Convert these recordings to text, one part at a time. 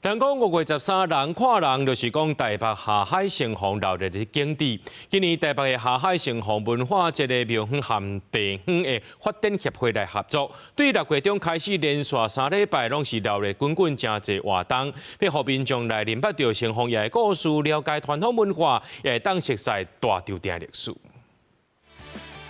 人講5月13人看人，就是講台北霞海城隍鬧熱的景致。今年台北的霞海城隍文化節的廟方和地方的發展協會來合作，對6月中開始連續3禮拜攏是鬧熱滾滾誠濟活動，欲予民眾來認捌著城隍爺的故事，了解傳統文化，也會當熟悉大稻埕歷史。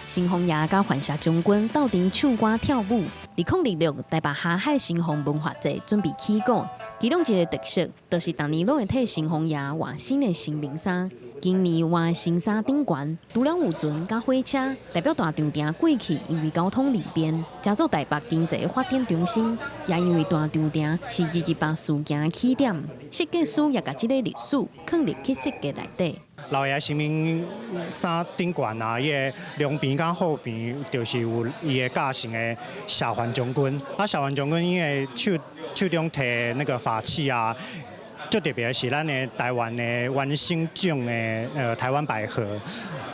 城隍爺佮范社將軍鬥陣唱歌跳舞。2026台北霞海城隍文化節準備起鼓，其中一个特色就是逐年攏會替城隍爺換新的神明衫。今年換的新衫頂懸，除了有船佮火車，代表大稻埕過去因為交通利便，成做台北經濟發展中心，也因為大稻埕是228事件的起點，設計師也共這个歷史囥入去設計內底。老爺神明衫頂懸啊，伊的兩邊佮後邊就是有伊的駕乘的謝范將軍。啊，謝范將軍伊的手手中提那個法器啊，最特別的是咱的台灣的原生種的台灣百合，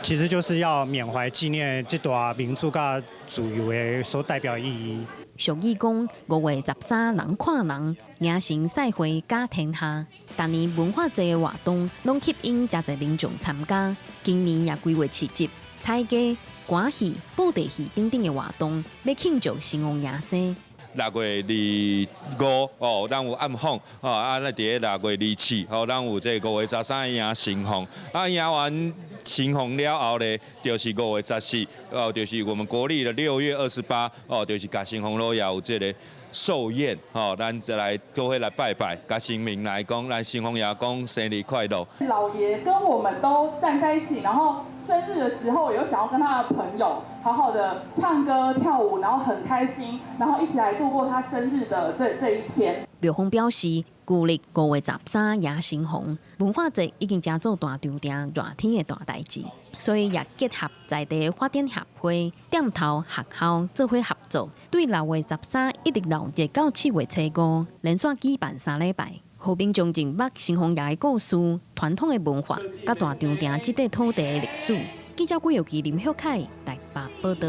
其實就是要緬懷紀念這段民主佮自由的所代表意義。俗語講5月13人看人，迎神賽會甲天下。逐年文化節的活動攏吸引誠濟民眾參加。今年也規劃市集、彩雞、歌戲、布袋戲等等的活動，欲慶祝城隍爺生。 6月25哦，咱有暗訪哦，啊，咱佇咧6月24哦，咱有這個5月13迎神鳳，啊，迎完神鳳了後咧，就是5月14哦，就是我們國曆的6月28哦，就是共城隍老爺有這個壽宴哦，咱就來都會來拜拜，共神明來講，咱城隍爺講生日快樂。老爺跟我們都站在一起，然後生日的時候有想要跟他的朋友好好的唱歌跳舞，然後很開心，然後一起來度過他生日的這一天。廟方表示，舊曆5月13迎神鳳文化節已經成做大稻埕熱天的大代誌，所以也結合在地發展協會、店頭、學校做伙合作，對6月13一直鬧熱到7月初5，連續舉辦3禮拜，予民眾認捌城隍爺的故事、傳統的文化，佮大稻埕這塊土地的歷史。記者郭有基、林旭凱台北報導。